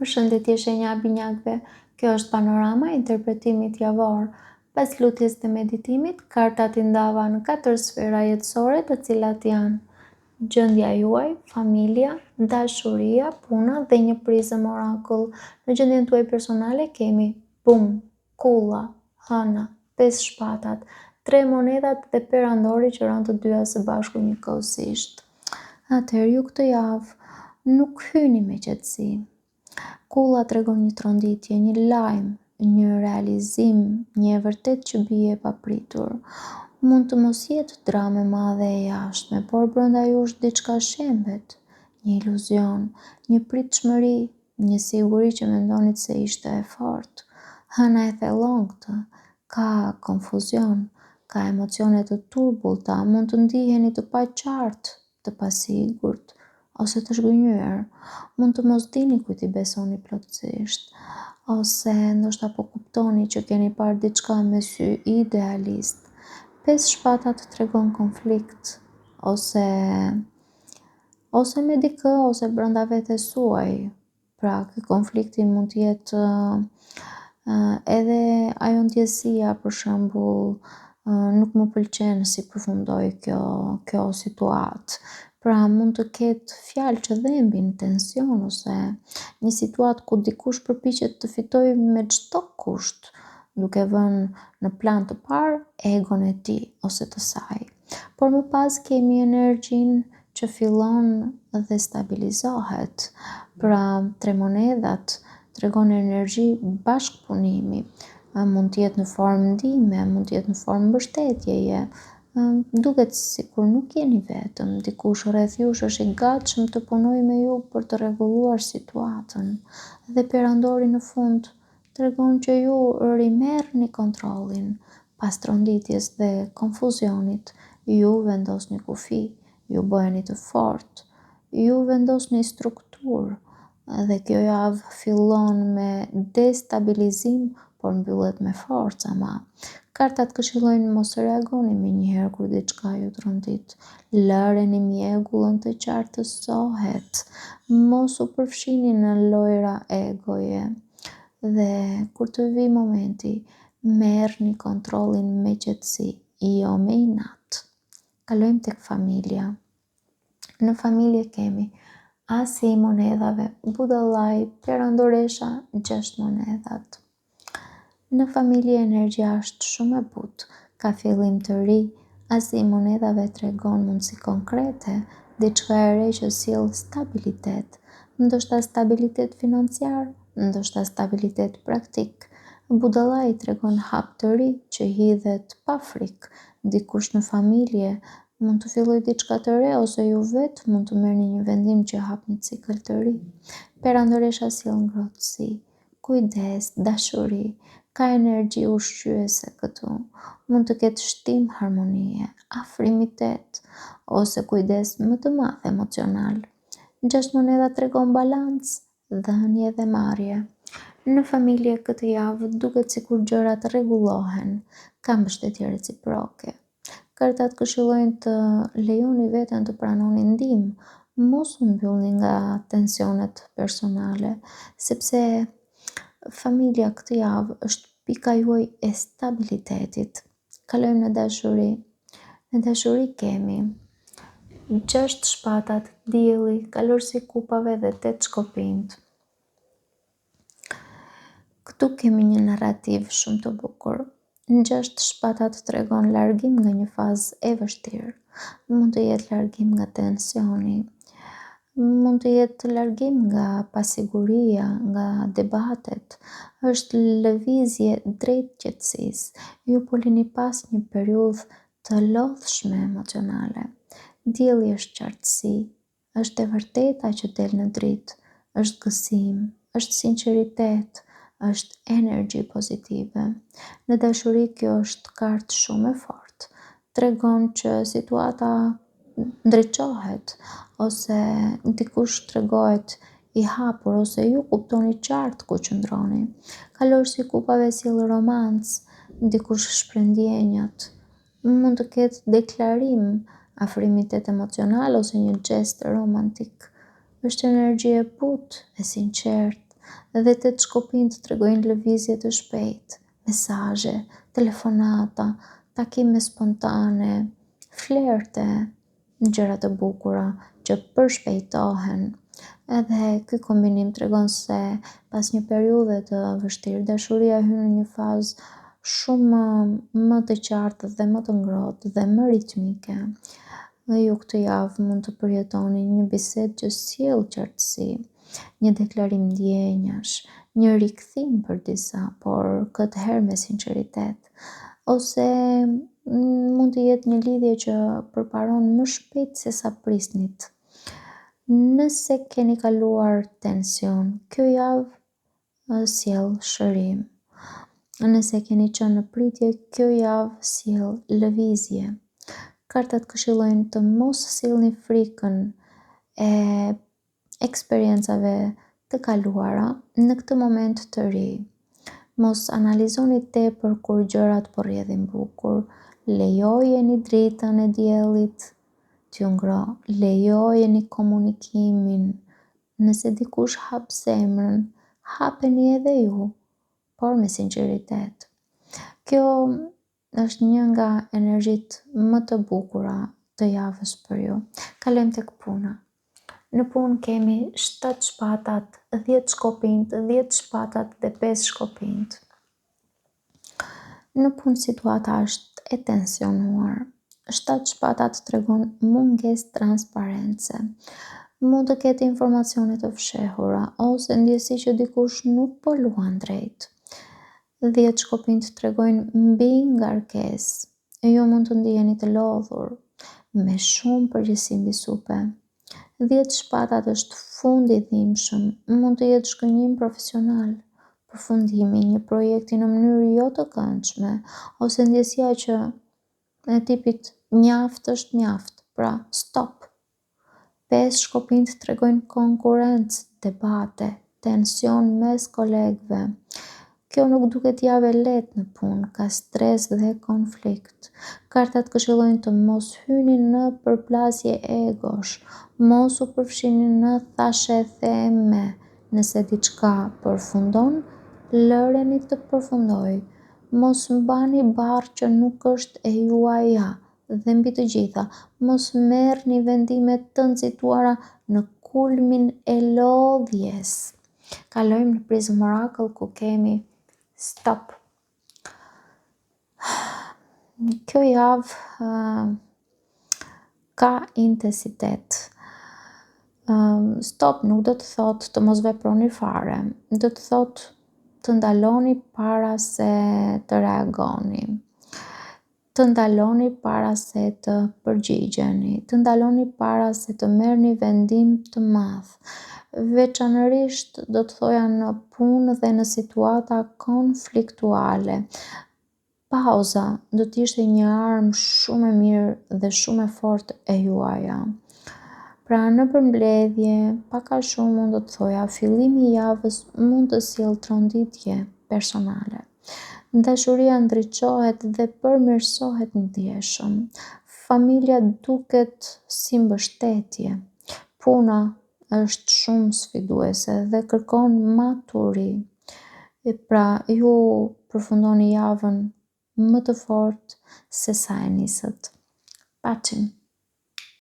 Përshëndetje shenja e binjakëve. Kjo është panorama e interpretimit javor. Pas lutjes dhe meditimit, kartat i ndava në katër sfera jetësore, të cilat janë gjendja juaj, familja, dashuria, puna dhe një prizëm orakull. Në gjendjen tuaj personale kemi bum, kulla, hëna, pesë shpatat, tre monedhat dhe perandori që ranë të dyja së bashku njëkohësisht. Atëherë ju këtë javë nuk hyni me qetësi. Kulla tregon një tronditje, një lajm, një realizim, një e vërtetë që bie papritur. Mund të mos jetë dramë e madhe e jashtme, por brenda jush diçka shembet, një iluzion, një pritshmëri, një siguri që mendonit se ishte e fortë. Hëna e thellon këtë. Ka konfuzion, ka emocione të turbullta, mund të ndiheni të paqartë, të pasigurt ose të zhgënjyer. Mund të mos dini kujt i besoni plotësisht, ose ndoshta po kuptoni që keni parë diçka me sy idealist. Pesë shpatat tregon konflikt ose ose me dikë ose brenda vetes suaj. Pra, ky konflikti mund të jetë edhe ajo ndjesia, për shembull, nuk më pëlqen si përfundoi kjo kjo situatë. Pra, mund të ketë fjalë që dhembin, tension ose një situatë ku dikush përpiqet të fitojë me çdo kusht, duke vënë në plan të parë egon e tij ose të saj. Por më pas kemi energjinë që fillon dhe stabilizohet. Pra, tre monedhat tregon energji bashkëpunimi. Mund të jetë në formë ndihme, mund të jetë në formë mbështetjeje. Duket sikur nuk jeni vetëm, dikush rreth jush është i gatshëm të punojë me ju për të rregulluar situatën. Dhe perandori në fund tregon që ju rimerrni kontrollin. Pas tronditjes dhe konfuzionit, ju vendosni kufi, ju bëheni të fortë, ju vendosni strukturë dhe kjo javë fillon me destabilizim, por mbyllet me forcë ama. Kartat këshillojnë mos reagoni menjëherë kur diçka ju trondit. Lëreni mjegullën të qartësohet. Mos u përfshini në lojra egoje. Dhe kur të vijë momenti, merrni kontrollin me qetësi, jo me inat. Kalojmë tek familja. Në familje kemi asi i monedhave, budallai, perandoresha, gjashtë monedhat. Në familje energjia është shumë e butë, ka fillim të ri, asi i monedhave tregon mundësi konkrete, diçka e re që sjell stabilitet, ndoshta stabilitet financiar, ndoshta stabilitet praktik. Budallai tregon hap të ri që hidhet pa frikë. Dikush në familje mund të fillojë diçka të re ose ju vetë mund të merrni një vendim që hap një cikël të ri. Perandoresha sjell ngrohtësi, kujdes, dashuri, ka energji ushqyese këtu. Mund të ketë shtim harmonie, afrimitet ose kujdes më të madh emocional. Gjashtë monedha tregon balancë, dhënie dhe marrje. Në familje këtë javë duket sikur gjërat rregullohen, ka mbështetje reciproke. Kartat këshillojnë të lejoni veten të pranoni ndihmë, mos u mbyllni nga tensionet personale, sepse familja këtë javë është pika juaj e stabilitetit. Kalojmë në dashuri. Në dashuri kemi gjashtë shpatat, dielli, kalorësi i kupave dhe tetë shkopinjtë. Këtu kemi një narrativë shumë të bukur. Gjashtë shpatat tregon largim nga një fazë e vështirë. Mund të jetë largim nga tensioni, mund të jetë largim nga pasiguria, nga debatet. Është lëvizje drejt qetësisë. Ju po lini pas një periudhë të lodhshme emocionale. Dielli është qartësi, është e vërteta që del në dritë, është gëzim, është sinqeritet, është energji pozitive. Në dashuri kjo është kartë shumë e fortë. Tregon që situata ndriçohet ose dikush tregohet i hapur ose ju kuptoni qartë ku qëndroni. Kalorësi i kupave sjell romancë, dikush shpreh ndjenjat. Mund të ketë deklarim, afrimitet emocional ose një gjest romantik. Është energji e butë, e sinqertë. Dhe tetë shkopinjtë tregojnë lëvizje të shpejtë, mesazhe, telefonata, takime spontane, flerte, gjëra të bukura që përshpejtohen. Edhe ky kombinim tregon se pas një periudhe të vështirë, dashuria hyn në një fazë shumë më të qartë dhe më të ngrohtë dhe më ritmike. Dhe ju këtë javë mund të përjetoni një bisedë që sjell qartësi, një deklarim ndjenjash, një rikthim për disa, por këtë herë me sinqeritet. Ose mund të jetë një lidhje që përparon më shpejt se sa prisnit. Nëse keni kaluar tension, kjo javë sjell shërim. Nëse keni qenë në pritje, kjo javë sjell lëvizje. Kartat këshillojnë të mos sillni frikën e eksperiencave të kaluara në këtë moment të ri. Mos analizoni tepër kur gjërat po rrjedhin bukur. Lejojeni dritën e diellit t'ju ngrohë, lejojeni komunikimin. Nëse dikush hap zemrën, hapeni edhe ju, por me sinqeritet. Kjo është një nga energjitë më të bukura të javës për ju. Kalojmë tek puna. Në punë kemi 7 shpatat, 10 shkopinjtë, 10 shpatat dhe 5 shkopinjtë. Në punë situata është e tensionuar. 7 shpatat tregon mungesë transparence. Mund të ketë informacione të fshehura ose ndjesi që dikush nuk po luan drejt. 10 shkopinjtë tregojnë mbingarkesë. Ju mund të ndiheni të lodhur, me shumë përgjegjësi mbi supe. 10 shpatat është fund i dhimbshëm, mund të jetë zhgënjim profesional, përfundimi i një projekti në mënyrë jo të këndshme ose ndjesia që e tipit mjaft është mjaft, pra stop. 5 shkopinjtë tregojnë konkurrencë, debate, tension mes kolegëve. Kjo nuk duket javë e lehtë në punë, ka stres dhe konflikt. Kartat këshillojnë të mos hyni në përplasje egosh, mos u përfshini në thashetheme. Nëse diçka përfundon, lëreni të përfundojë. Mos mbani barrë që nuk është e juaja dhe mbi të gjitha, mos merrni vendime të nxituara në kulmin e lodhjes. Kalojmë në Prism Oracle ku kemi stop. Kjo javë ka intensitet. Stop nuk do të thotë të mos veproni fare, do të thotë të ndaloni para se të reagoni, të ndaloni para se të përgjigjeni, të ndaloni para se të merrni vendim të madh. Veçanërisht do të thoja në punë dhe në situata konfliktuale. Pauza do të ishte një armë shumë e mirë dhe shumë e fortë e juaja. Pra në përmbledhje, pak a shumë unë do të thoja, fillimi i javës mund të sjellë tronditje personale. Dashuria ndriçohet dhe përmirësohet ndjeshëm. Familja duket si mbështetje. Puna është shumë sfiduese dhe kërkon maturi. E pra, ju përfundoni javën më të fortë se sa e nisët. Paçim.